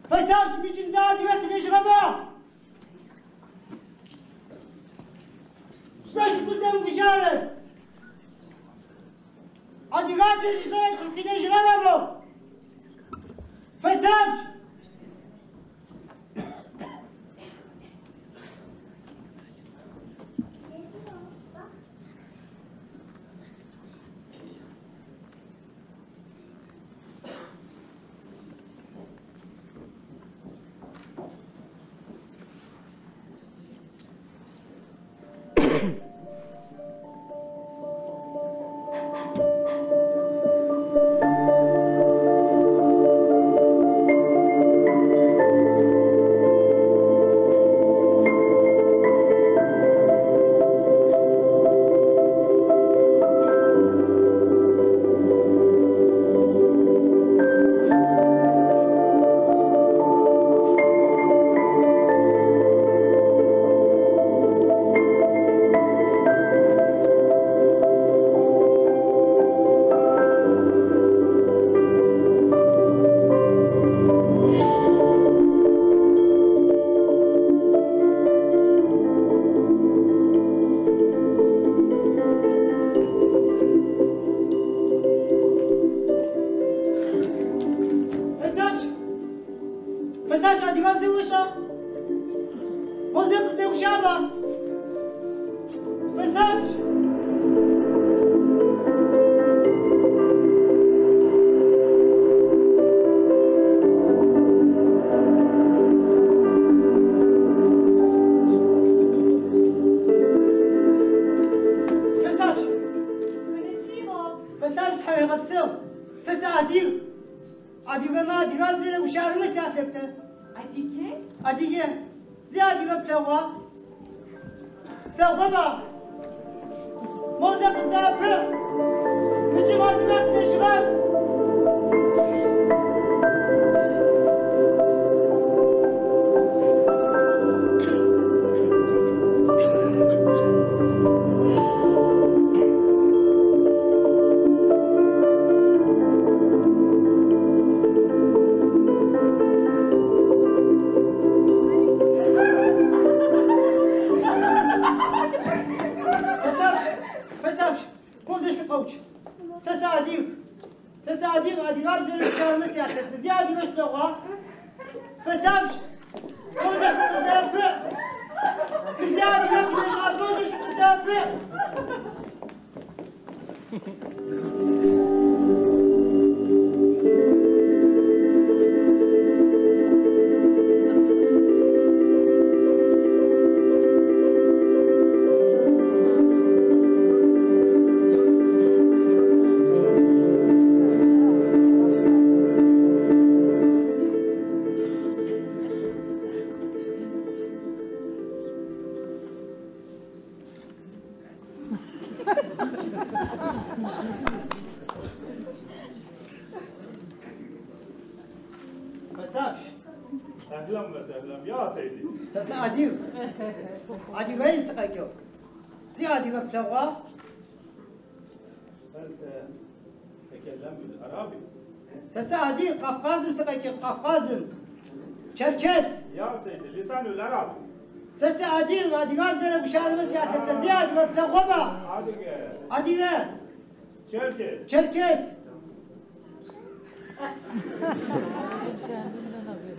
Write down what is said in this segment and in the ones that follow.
Фэсапщ мыкӏын зы адыгэ тынэжьыгъэба? Сыда шъукъыздэмыгущыӏэрэр? Адыгабзэ зышӏэрэ цӏыф къинэжьыгъэба мо? Фэсапщ! Фэсапщ! Фэсапщ адыгабзэ ошӏа? Мо зэ къыздэгущыӏэба? Фэсапщ! Фэсапщ! Фэсапщ тхьауегъэпсэу! Сэ сыадыг! Адыгэмэ адыгабзэрэ гущыӏэрэмэ сялъэптэ. Адыге? Адыге. Зи адыгэ плъэгъуа? Плъэгъуэба? Мо зэ къыздэӏэпыӏ! Мыкӏым адыгэ къынэжьыгъэп! Фэсапщ! Фэсапщ! Мо зэ шъукъэуч! Сэ сыадыг! Сэ сыадыг, адыгабзэрэ гущыӏэрэмэ сялъэптэ. Зи адыгэ шъулъэгъуа? Фэсапщ! Мо зэ шъукъыздэӏэпыӏ! Зи адыгэ къынэжьыгъэп! Мо зэ шъукъыздэӏэпыӏ! Фэсапщ! أهلا وسهلا يا سيدي. Сэ сыадыг! Адыгэим сыкъэкӏыгъ. Зи адыгэ плъэгъуа? أنت تكلم بالعربي. Сэ сыадыг, Кавказым сыкъэкӏыгъ, Кавказым. Черкес! يا سيدي لسان العربي. Сэ сыадыг, адыгабзэрэ гущыӏэрэмэ сялъэптэ. Зи адыгэ плъэгъуэба? Адыгэ. Адыгэ! Черкес. Черкес! Фэсапщ! Фэсапщ!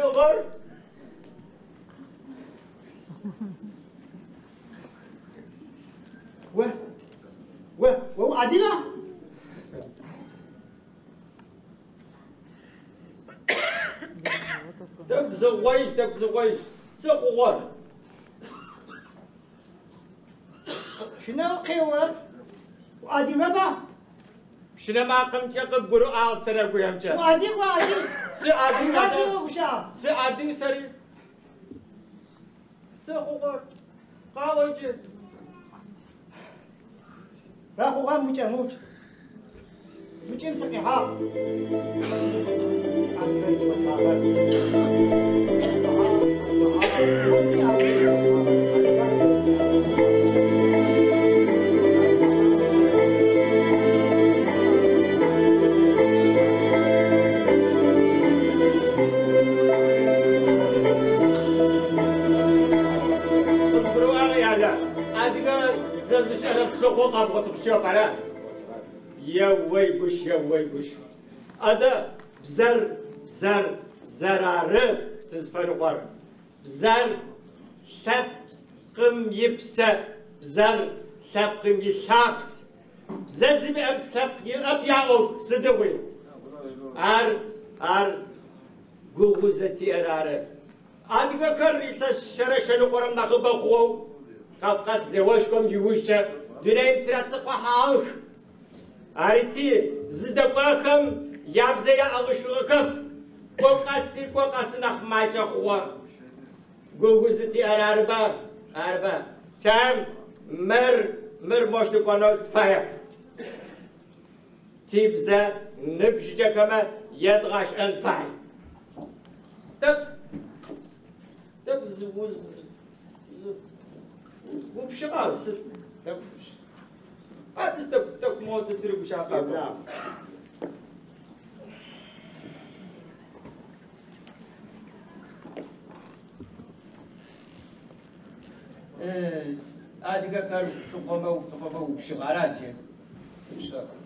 Лӏыгъэр? О, о, о уадыга? Тӏэкӏу зыгъоищ, сы хъугъэр. Пщынэ къео, уадыгэба? Пщынэ макъэмкӏэ къыбгурыӏуагъ сэрэгуемкӏэ. Уадыг, уадыг. Сыадыг. Адыгабзэ огущыӏа? Сыадыг сэри. Сы хъугъэр. Къаӏо джы. Рахъугъэм мыкӏэ мыукӏ. Мыкӏым сыкъихьагъ. Адыгэ итӏотагъэр. Къызгурыӏуагъ яля. Адыгэ зэзышӏэрэ лъыхъо къэбгъотыгъущэп, ара? Еуей гущ, еуей гущ. Адэ бзэр, бзэр, бзэр ары тызфэныкъор. Бзэр лъэпкъым ипсэ, бзэр лъэпкъым илъапс. Бзэ зимыӏэм лъэпкъ иӏэп яӏоу сыдигъуи. Ар, ар гугъу зэтиӏэр ары. Адыгэхэр илъэс щэрэ щэныкъорэм нахьыбэ хъугъэу Кавказ зэошхом иужькӏэ дунейм тыратӏыкъухьагъэх. Арыти зыдэкӏуахэм ябзэ яӏыгъышъугъэхэп. Кӏо къэси, кӏо къэси нахь макӏэ хъугъэ. Гугъу зытиӏэр арыба, арыба. Тям мыр, мыр мощ тыкӏонэу тыфаеп. Тибзэ ныбжьыкӏэхэмэ едгъэшӏэн фай. Тӏэкӏу, тӏэкӏу упщыгъа, сыд? Тӏэкӏу сыпщ. Къатыс тӏэкӏу, тӏэкӏу моу тырыгущыӏэ къакӏо. Адыгэхэр лъыхъомэ, лъыхъомэ упщыгъ, ара джы?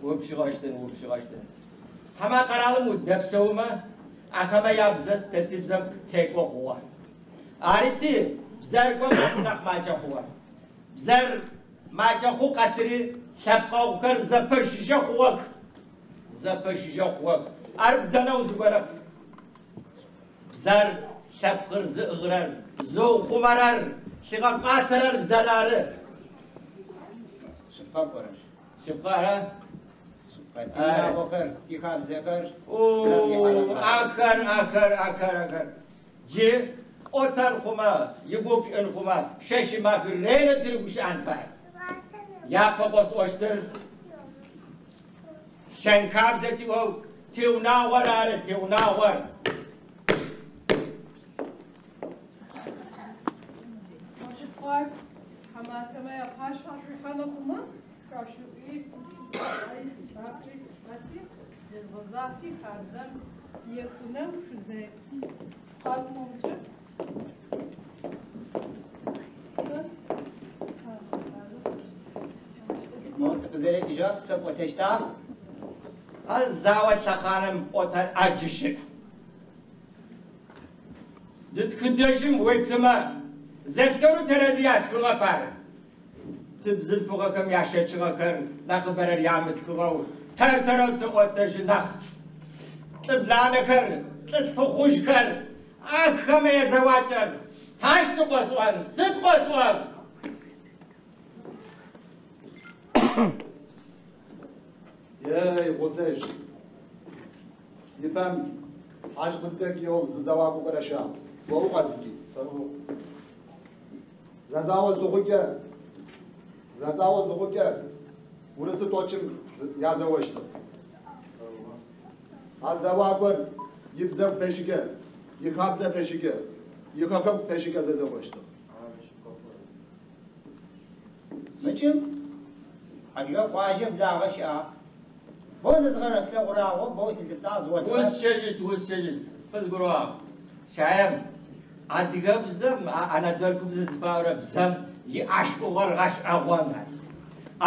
Упщыгъэщтын, упщыгъэщтын. Хьама къэралым удэпсэумэ, ахэмэ ябзэ тэ тибзэм текӏо хъугъэ. Арыти бзэр кӏо къэси нахь макӏэ хъугъэ. Бзэр макӏэ хъу къэсыри лъэпкъэгъухэр зэпэжыжьэ хъугъэх. Зэпэжыжьэ хъугъэх. Ар бдэнэу зыгорэп. Бзэр лъэпкъыр зыӏыгъырэр, зыухъумэрэр, лъигъэкӏуатэрэр бзэр ары. Шъыпкъэ пӏорэр. Шъыпкъэ ара? Шъыпкъэ. Тиунагъохэр, тихабзэхэр. О, ахэр, ахэр, ахэр, ахэр. Джы ӏотэн хъумэ, игугъу пшӏын хъумэ, шэщи мафи ренэ тырыгущыӏэн фай. Япэ къосӏощтыр шэнхабзэ тиӏоу тиунагъор ары, тиунагъор. Шъыпкъэр, тхьаматэмэ япашъхьэ шъуихьанэу хъумэ, шъуащыӏуи, шъуапи, аси, зэжъугъэзафи хабзэм екӏунэу шъузэ- къакӏомкӏэ. Моу тыкъызэрэкӏыжьыгъэм сыфэпӏотэщта? Ар зао лъэхъаным ӏотэн ӏаджи щыӏ. Дытхыдэжьым уеплъымэ, зэплъэу тэрэзи ятхыгъэп ары. Тыбзылъфыгъэхэм ящэчыгъэхэр нахьыбэрэр ямытхыгъэу тэр-тэрэу тыӏотэжьы нахь. Лӏыбланэхэр, лӏылъфыхъужьхэр, ахэмэ язэуакӏэр. Тащ тыкъосӏон, сыд къосӏон? Ей, гъусэжь. Ипэм Хьаж Къызбек иӏоу зы зэуакӏо горэ щыӏагъ. О укъэзыки? Зэзао зыхъукӏэ, зэзао зыхъукӏэ урысы тӏокӏым язэощтыгъ. А зэуакӏор ибзэгу пэщыкӏэ, ихабзэ пэщыкӏэ, ихэхэгу пэщыкӏэ зэзэощтыгъ. Мыкӏым адыгэ къуаджэ благъэ щыӏагъ. Боу зызгъэрэлъэгъурагъэу, боу сылъыптагъ зыгъотыгъэр. Усщэжьыт, усщэжьыт. Къызгурыӏуагъ. Щаем адыгэбзэм, анадолгубзэ зыфаӏорэ бзэм иӏашӏугъэр гъэшӏэгъон ар.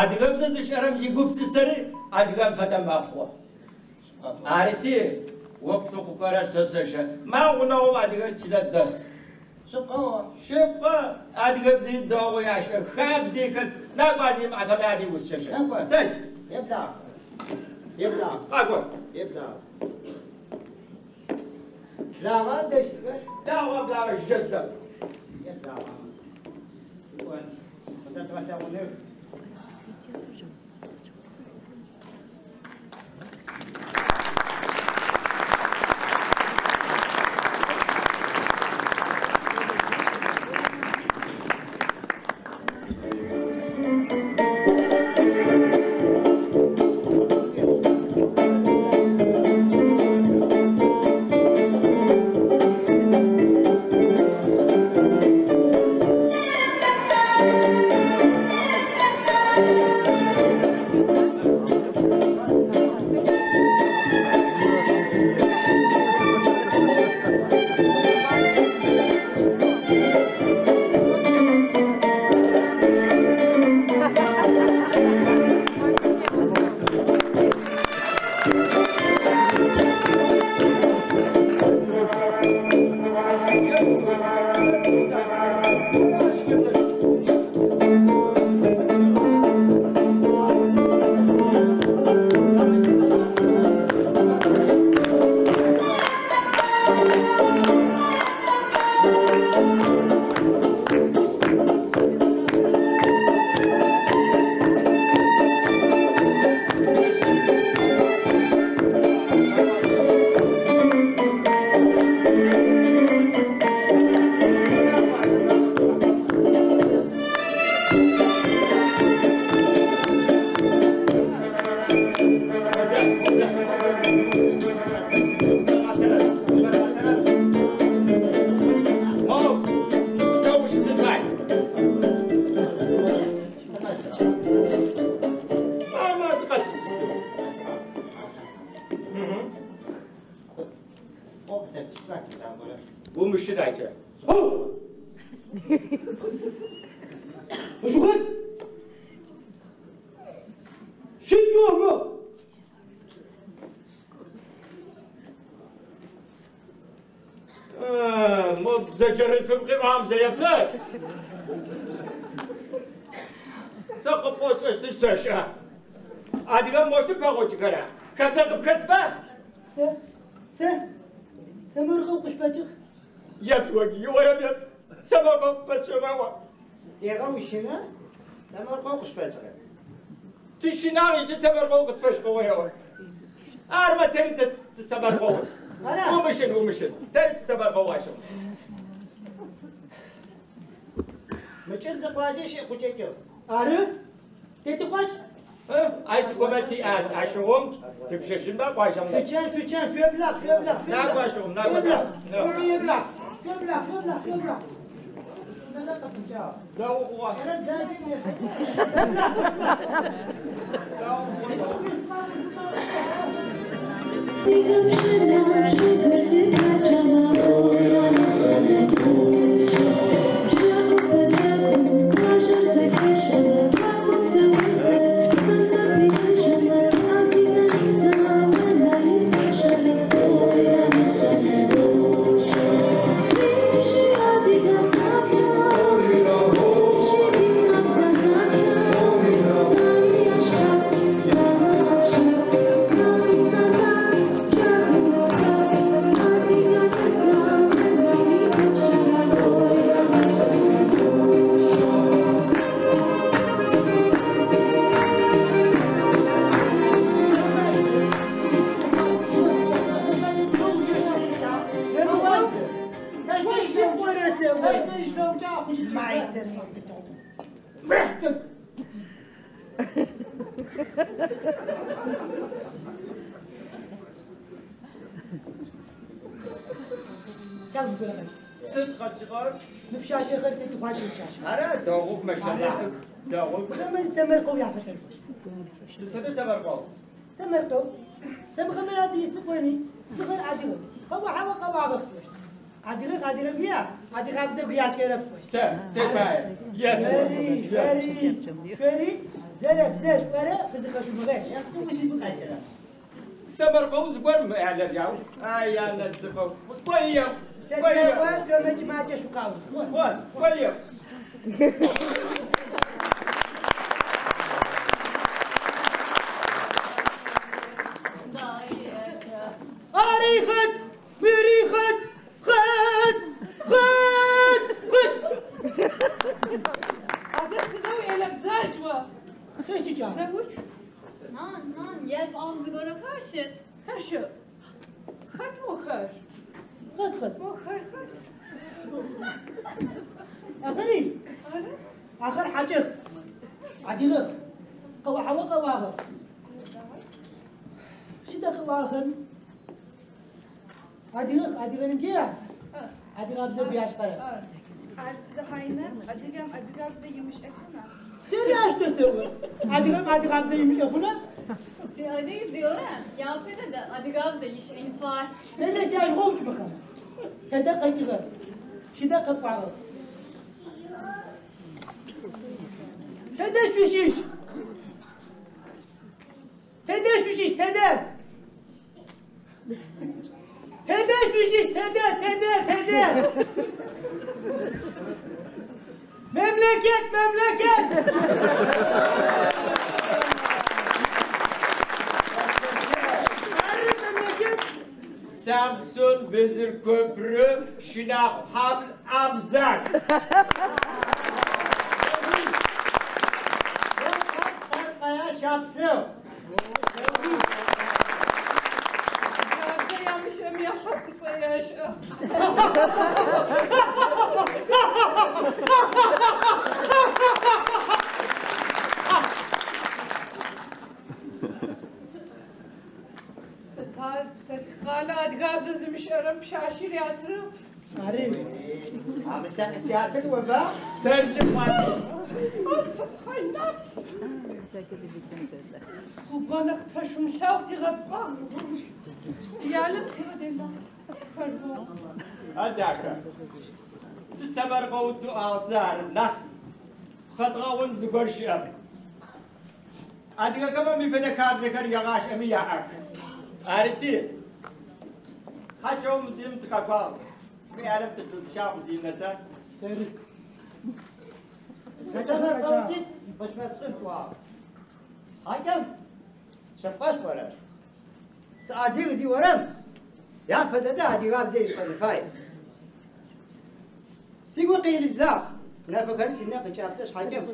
Адыгэбзэ зышӏэрэм игупшысэри адыгэм фэдэ мэхъу. Арыти Оплъыхъухэрэр сэ сэщэ. Ма гъунэгъум адыгэ чылэ дэс. Шъыпкъэ. Шъыпкъэ, адыгэбзи дэгъу яшӏэ, хабзи хэт. Накӏо адыгэмэ ядэжь усщэщэ. Накӏо. Тэдж. Еблагъ. Еблагъ. Къакӏо. Еблагъ. Благъа дэщтхэр? Благъэ, благъэ, жэдэп. Еблагъ. Кӏон. Къыдэдгъэлъэгъуных. Адыгэм мощты пэгъокӏыхэра? Хэта къыпхэтба? Сэ, сэ, сэмэркъэу къышъуфэкӏыгъ. Еплъ оги, орэм еплъ. Сэмэркъэу къыпфэкӏыгъэуа? Тегъэущына? Сэмэркъэу къышъуфэкӏыгъ. Тыщынагъ икӏи сэмэркъэу къытфэшӏыгъэу еӏо. Армэ тэри тысэмэркъэу. Умыщын, умыщын. Тэри тысэмэркъэу ащыгъ. Мыкӏыр зы къуаджэ щыӏ къыкӏэкӏыгъ. Ары? Тетыкъуакӏ? Ай тыкӏомэ тиӏас ащыгъум тыпщэщынба къуаджэм. Шъучэн, шъучэн, шъуеблагъ, шъуеблагъ, шъуеблагъ. Накӏо ащыгъум, накӏо. Шъуеблагъ, шъуеблагъ, шъуеблагъ, шъуеблагъ, шъуеблагъ. Нэнэ къэпкӏагъ. Дэгъу хъугъэ. Ара дадем еблагъ, еблагъ. Сыд къэкӏыгъэр? Мыпщащэхэр тетыхъуакӏэ мыпщащэ. Ара дэгъух мэщэна. Дэгъух. Хэмэ сэмэркъэу яфэлъэныкъощ. Сыд фэдэ сэмэркъэу? Сэмэркъэу. Сэмыхэмэ ядыисыкъони, мыхэр адыгэ. Къэуахьауэ къэуагъэх сӏощт. Адыгэ адыгэ гуя, адыгабзэ гуяшкэрэп сӏощт. Тэ, тэ пае. Шъори, шъори, шъори, зэрэбзэ шъорэ къызыхэшъумыгъэщ. Сэмэркъэу зыгуэр мыӏялэр яу. Ай, я нэзыфэу. Кӏуэеу, кӏуэеу. Кӏуэ, кӏуэеу. Арихът, мирихът, хът, хът, хът. هذا سدوي يا لبزاجوة. شو جا؟ زوج. نان نان يلف عم زغورا كاشت. خشب. خط مخر. خط خط. مخر خط. آخري. آخر حاجة. عديغ. قوا حوا قواها. شو تقواها؟ عديغ عديغ نمكيا. عديغ أبزر بياش قرا. أرسل هاينا أديغام أديغام زي مش أخونا. سيري أش تسوي؟ عديغام عديغام زي مش أخونا؟ أديغ زيورا يا فدا أديغام زي يش إنفار. سيري سياج غوش بخا. تدقق كذا. شو دقق بعض. تدا شو شيش. تدا شو شيش تدا. تدا شو شيش تدا تدا تدا. Memleket memleket. Memleket. Samsun Vezir Köprü Şinak Haml Amzak. Sarkaya Şapsı. يا حق يا شقة. تتقال أدغاب زي مش أرم شاشير يا ترى. عارف. عم سياتل وبا سرج ماتي. وبغانا خطفش مشاو تغبقى. يعلم تغدي فرمو. هذاك. سمر قوت أعذار لا. خطغون زغور شيء. أديك كمان مفيد كار ذكر يغاش أمي يا أك. أرتي. هاتشوم زيم تكاكوا. بيعرف تشاب زيم نسا. سمر قوتي باش ما تسقف حاكم شفاش ورا سأدير زي ورم يا فددا أدير زي شرفاي سيقول قيل الزاف نافكر سينا قشابسش حاكم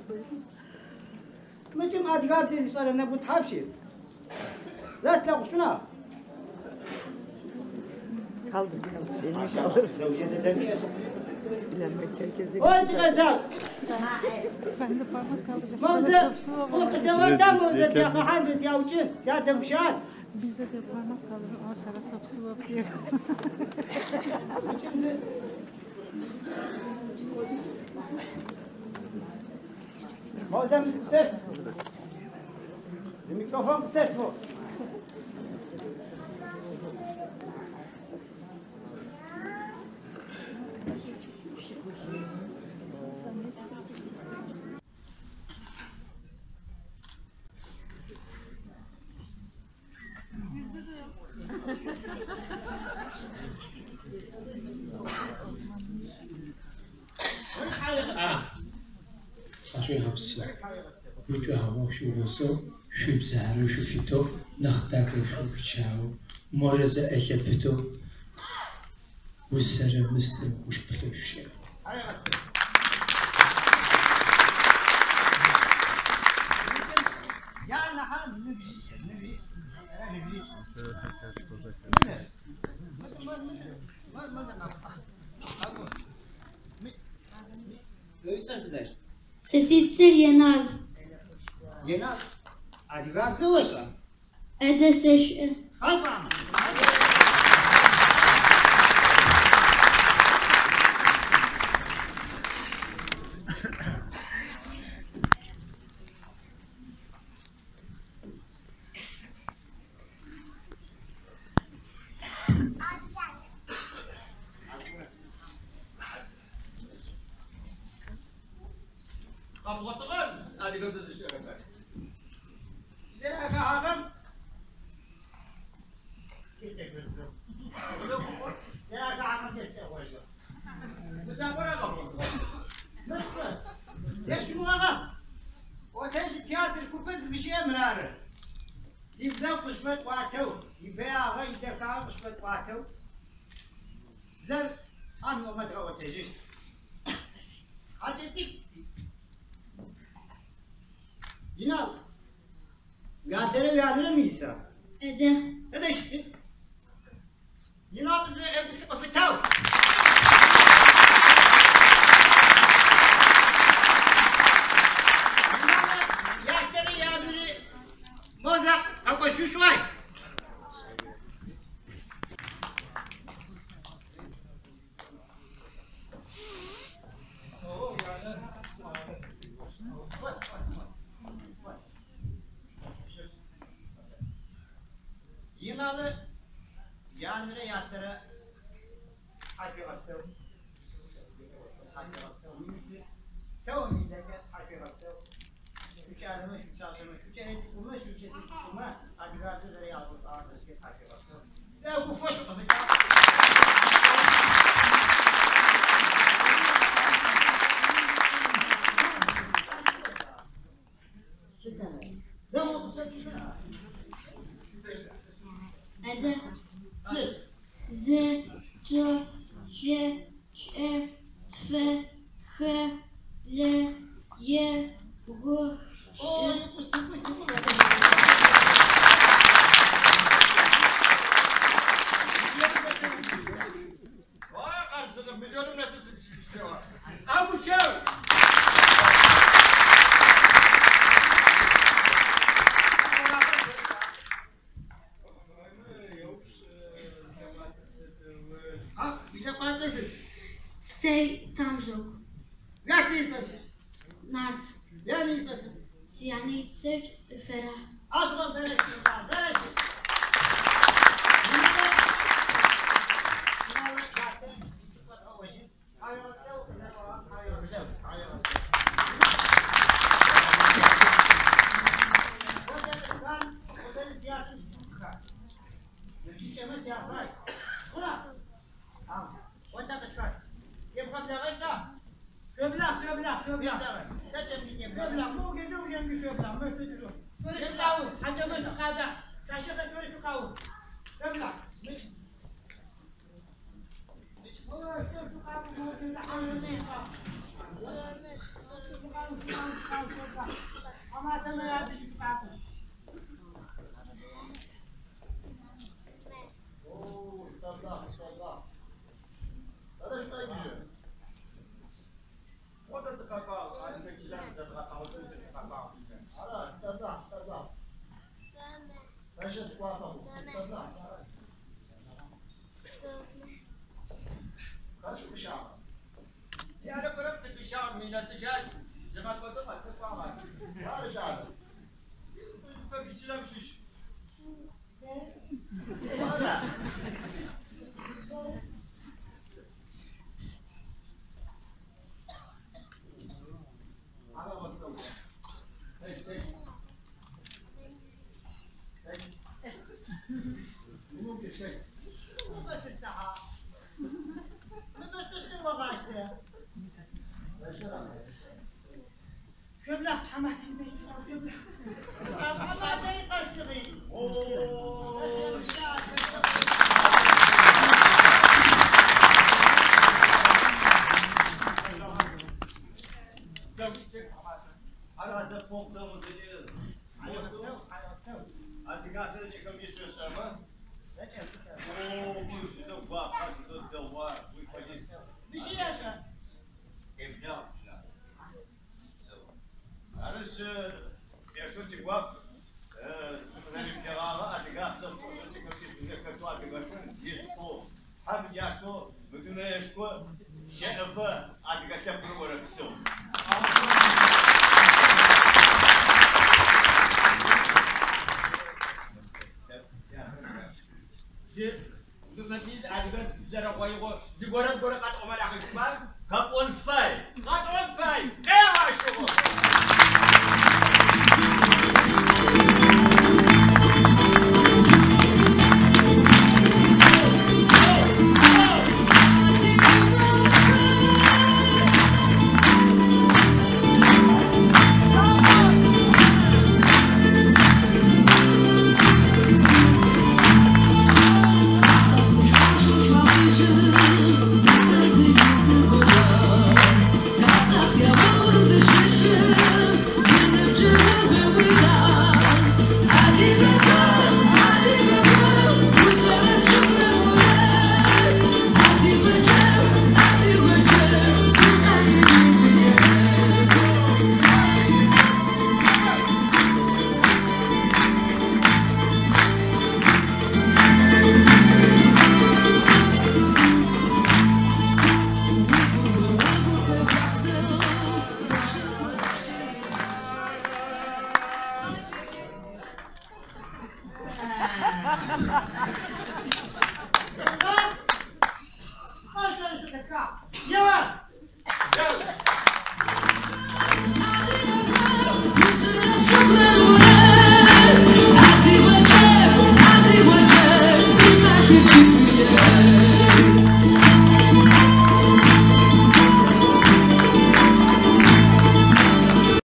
مجم أدير زي صار نبوت حبشيس لا سلاح شنو kaldı kaldı. Kalır. وانت غزال Ben de parmak kaldıracağım. موزة وقسوة موزة يا حنزس يا وجه يا دوشان Bize de parmak kaldırın ama sana sapsu diye. موزة مش قصرت الميكروفون قصرت فوق. Sesitser yenal. Yenal. Adiga zıvışa. Edeseş. Hadi. къыщмэтӏуатэу, ибэягъэ идэхагъэ къыщмэтӏуатэу, бзэр амыӏомэ дгъэӏотэжьыщт. Хьакӏэ цӏыкӏу. Инал, уятэрэ уянэрэ мыиса? Эдэ. Эдэ щысын. Инал зы ӏэгу къыфытау. Ятэрэ янэрэ мозэ къэкӏошъушӏуай. Иналы янэрэ ятэрэ хьашъуегъэпсэу. Хьашъуегъэпсэу. Псэум идэкӏэ хьашъуегъэпсэу. Шъукӏалэмэ, шъупшъашъэмэ, шъукӏэлэцӏыкӏумэ, шъукӏэлэцӏыкӏумэ адыгабзэ зэрэягъэшӏагъэхэмкӏэ хьашъуегъэпсэу. Зэгуфо шъукъыфытау. Эдэ. Зы, тӏу, щы, плӏы, тфы, хы, блы, е, бгъу, щы. Vay karısını milyonum nasıl sıçıyor? Avuşum! Сэй Тамзок. Нарт. Сянэ ыцӏэр Фэрахь.